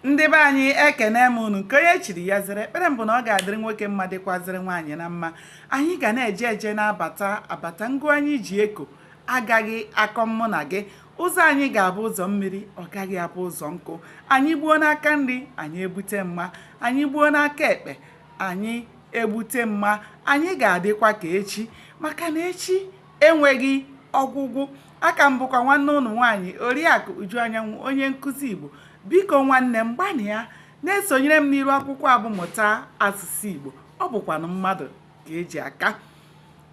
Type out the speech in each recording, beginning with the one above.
Ndị be anyị, ekene m unu. Nke onye chiri ya zere. Ekpere m bụ na ọ ga-adịrị nwoke mma, dịkwazịrị nwaanyị na mma. Anyị ga na-eje eje, na-abata abata. Ngụ anyị ji eko agaghị akọ mụ na gị. Ụzọ anyị ga-abụ ụzọ mmiri, ọ gaghị abụ ụzọ nkụ. Anyị gbuo n'aka nri, anyị ebute mma. Anyị gbuo n'aka ekpe, anyị egbute mma. Anyị ga-adịkwa ka echi, maka na echi enweghị ọgwụgwụ. Aka m bụkwa nwanne ụnụ nwaanyị, Oriakụ Uju Anyanwụ, onye nkụzi Igbo. Biko nwanne m, gbanịa na-esonyere m n'iru akwụkwọ a bụ Mụta Asụsụ Igbo. Ọ bụkwanụ mmadụ ka eji aka.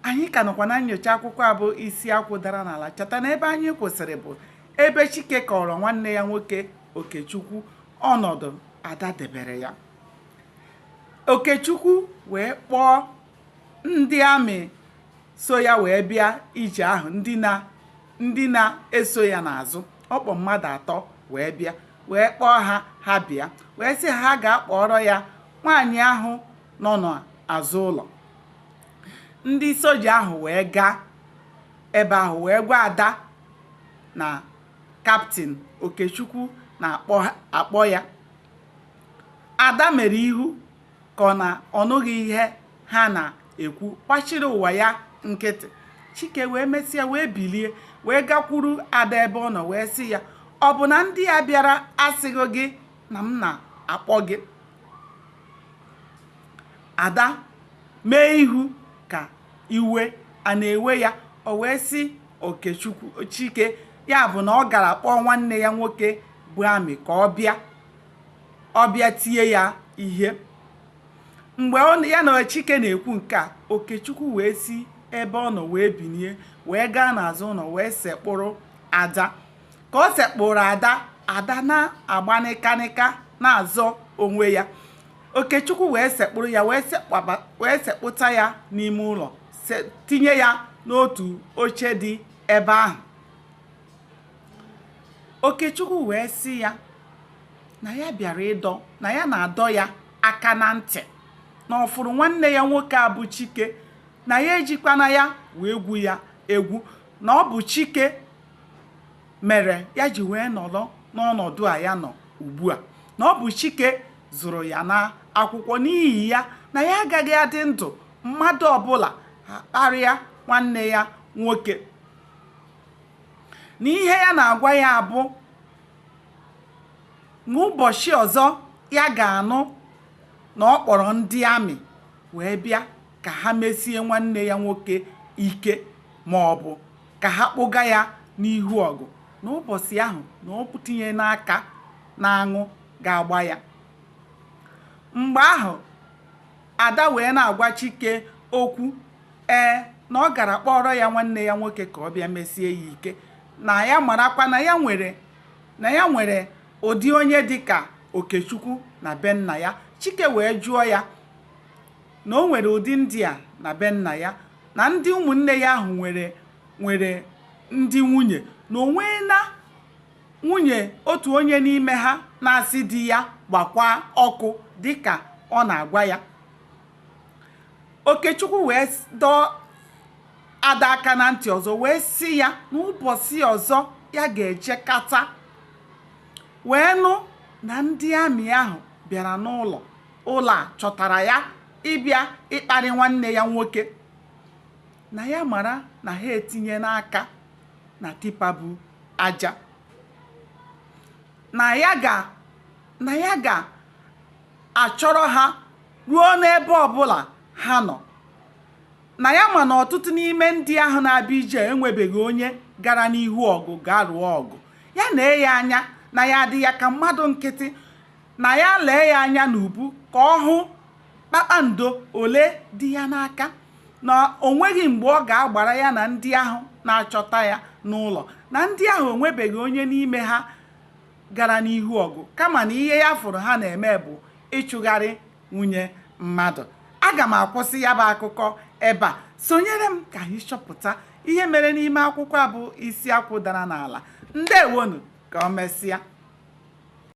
Anyị ka nọkwa na nyocha akwụkwọ a bụ Isi Akwụ Dara n'Ala. Cheta na ebe anyị kwụsịrị bụ ebe Chike kọrọ nwanne ya nwoke Okechukwu ọnọdụ Ada debere ya. Okechukwu wee kpọọ ndị amị so ya wee bịa ije ahụ, ndị na-eso ya n'azụ. Ọ kpọ mmadụ atọ wee bịa, wee kpọọ ha, ha bịa, wee sị ha ga-akpọrọ ya nwaanyị ahụ nọ n'azụ ụlọ. Ndị soja ahụ wee gaa ebe ahụ wee gwa Ada na Kaptịn Okechukwu na-akpọ ya. Ada mere ihu ka ọ na ọ nụghị ihe ha na-ekwu, gbachiri ụwa ya nkịtị. Chike wee mesịa wee bilie, wee gakwuru Ada ebe ọ nọ, wee sị ya, "Ọ bụ na ndị a bịara asịghị gị na m na-akpọ gị?" Ada mee ihu ka iwe a na-ewe ya. O wee sị Okechukwu, Chike, ya bụ na ọ gara kpọọ nwanne ya nwoke bụ amị ka ọ bịa, ọ bịa tie ya ihe. Mgbe ya na Chike na-ekwu nke a, Okechukwu wee si ebe ọ nọ wee binie, wee gaa n'azụ ụlọ, wee sekpụrụ Ada. Ka ọ sekpụrụ Ada, Ada na-agba nịkanịka na-azọ onwe ya. Okechukwu wee sekpụrụ ya, wee sekpụta ya n'ime ụlọ, tinye ya n'otu oche dị ebe ahụ. Okechukwu wee sị ya na ya bịara ịdọ na ya na-adọ ya aka na ntị na ọ fụrụ nwanne ya nwoke a bụ Chike, na ya ejikwana ya wee gwu ya egwu, na ọ bụ Chike mere ya ji wee nọrọ n'ọnọdụ a ya nọ ugbu a, na ọ bụ Chike zụrụ ya n'akwụkwọ. N'ihi ya, na ya agaghị adị ndụ mmadụ ọbụla akparịa nwanne ya nwoke, na ihe ya na-agwa ya bụ n'ụbọchị ọzọ ya ga-anụ na ọ kpọrọ ndị amị wee bịa ka ha mesie nwanne ya nwoke ike ma ọ bụ ka ha kpụga ya n'ihu ọgụ, n'ụbọchị ahụ na ọ tinye n'aka na aṅụ ga-agba ya. Mgbe ahụ Ada wee na-agwa Chike okwu, ee, na ọ gara kpọrọ ya nwanne ya nwoke ka ọ bịa mesie ya ike, na ya marakwa na ya nwere ụdị onye dịka Okechukwu na be nna ya. Chike wee jụọ ya na o nwere ụdị ndị a na be nna ya, na ndị ụmụnne ya ahụ nwere ndị nwunye, na o na nwunye otu onye n'ime ha na-asị di ya gbakwa ọkụ dịka ọ na-agwa ya. Okechukwu wee dọọ Ada aka na ntị ọzọ, wee sị ya n'ụbọchị ọzọ ya ga-ejekata wee nụ na ndị amị ahụ bịara n'ụlọ ụlọ a chọtara ya ịbịa ịkparị nwanne ya nwoke, na ya mara na ha etinye n'aka na tipa bụ aja, na ya ga-achọrọ ha ruo n'ebe ọbụla ha nọ, na ya ma na ọtụtụ n'ime ndị ahụ na-abịa ije enwebeghị onye gara n'ihu ọgụ gaa rụọ ọgụ. Ya nee ya anya na ya adị ya ka mmadụ nkịtị, na ya lee ya anya n'ubu ka ọ hụ kpakpando ole dị ya n'aka, na o nweghị mgbe ọ ga-agbara ya na ndị ahụ na-achọta ya n'ụlọ, na ndị ahụ onwebeghị onye n'ime ha gara n'ihu ọgụ, kama na ihe ya fụrụ ha na-eme bụ ịchụgharị nwunye mmadụ. Aga m akwụsị ya bụ akụkọ ebe a. Sonyere m ka anyị chọpụta ihe mere n'ime akwụkwọ a bụ Isi Akwụ Dara n'Ala. Ndewonu, ka ọ mesịa.